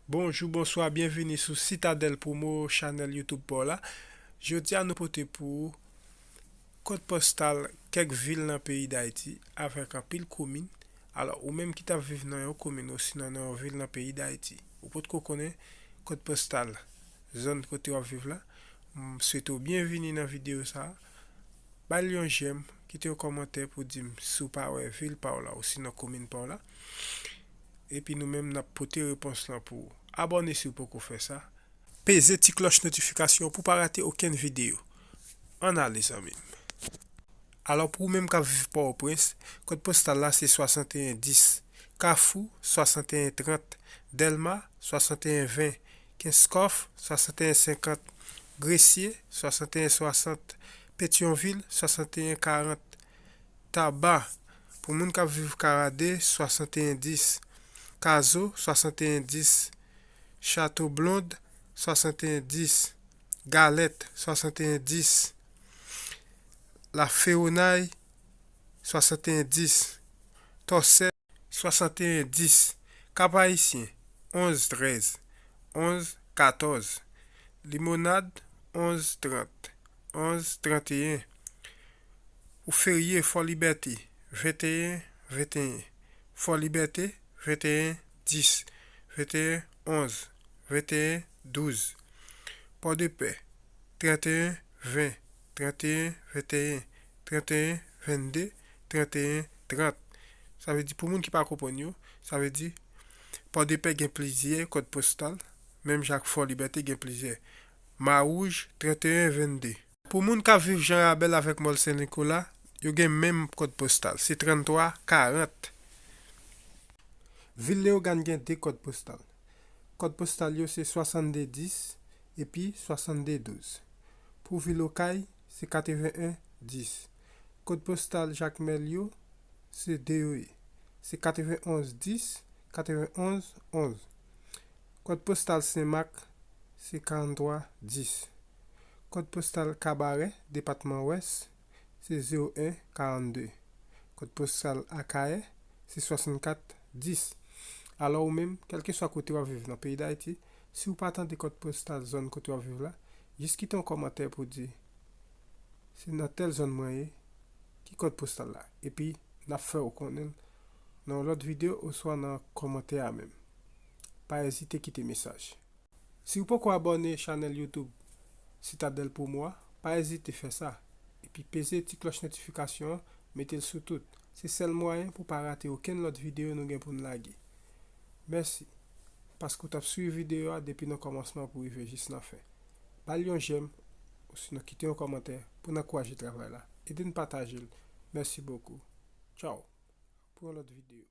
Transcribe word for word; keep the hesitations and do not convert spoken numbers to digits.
Bonjou, bonswa, byenvini sou Citadel Promo, chanèl YouTube pa w la. Jodi a nou pote pou ou kòd postal kèk vil nan peyi Dayiti avèk anpil komin. Alò, ou menm ki t ap viv nan yon komin osinon nan yon vil nan peyi Dayiti, ou potko konnen kòd postal zòn kote w ap viv la, m swete w byenvini nan videyo sa a. Ba l yon jèm, kite yon kòmantè pou di m si w pa wè vil pa w la osinon komin pa w la. Epi nou menm n ap pote repons lan pou ou. Abòne si w poko fè sa. Peze ti klòch notifikasyon pou w pa rate okenn videyo. Ann ale, zanmi m. Alò, pou ou menm k ap viv Pòtoprens, kòd postal la se swasanteyen dis, Kafou, swasanteyen trant, Dèlma, swasanteyen ven, Kenskòf, swasanteyen senkant, Gresye, swasanteyen swasant, Petyonvil, swasanteyen karant, Taba, pou moun k ap viv Karade, swasanteyen dis, Kazo, swasanteyen dis, Chato Blond, swasanteyen dis, Galèt, swasanteyen dis, Lafewonay, swasanteyen dis, Tòsè, swasanteyen dis, Kap Ayisyen, onz trèz, onz katòz, Limonad, onz trant, onz tranteyen, pou ferye, Fò Libète, venteyen venteyen, Fò Libète, venteyen dis, venteyen onz, venteyen douz, Pòdepè, tranteyen ven, tranteyen venteyen, tranteyen vennde, tranteyen trant. Sa vle di, pou moun ki pa konprann yo, sa vle di, Pòdepè gen plizyè kòd postal, menm jan ak Fò Libète gen plizyè. Mawouj, tranteyen vennde. Pou moun k ap viv Jan Rabèl avèk Mòl Sen Nikola, yo gen menm kòd postal, se tranntwa karant. Vil Leyogàn gen de kòd postal. Kòd postal yo se swasannde dis epi swasannde douz. Pou vil Okay, se katreven en dis. Kòd postal Jakmèl yo se de yo ye. Se katreven onz dis, katreven onz onz. Kòd postal Senmak se karanntrwa dis. Kòd postal Kabarè, depatman Wès, se zewo en karannde. Kòd postal Akayè se swasannkat dis. Alò ou menm, kèlkeswa kote w ap viv nan peyi Dayiti, si w pa tande kòd postal zòn kote w ap viv la, jis kite yon kòmantè pou di, se nan tèl zòn mwen ye, ki kòd postal la? Epi, n ap fè w konnen l nan yon lòt videyo oswa nan kòmantè a menm. Pa ezite kite mesaj. Si w poko abòne chanèl YouTube Citadel Promo a, pa ezite fè sa. Epi peze ti klòch notifikasyon an, mete l sou tout. Se sèl mwayen pou w pa rate okenn lòt videyo nou gen pou n lage. Mèsi, paske w t ap swiv videyo a depi nan kòmansman pou rive jis nan fen. Ba l yon jèm, osinon kite yon kòmantè pou n ankouraje travay la. Ede n pataje l. Mèsi bokou. Tchaw. Pou yon lòt videyo.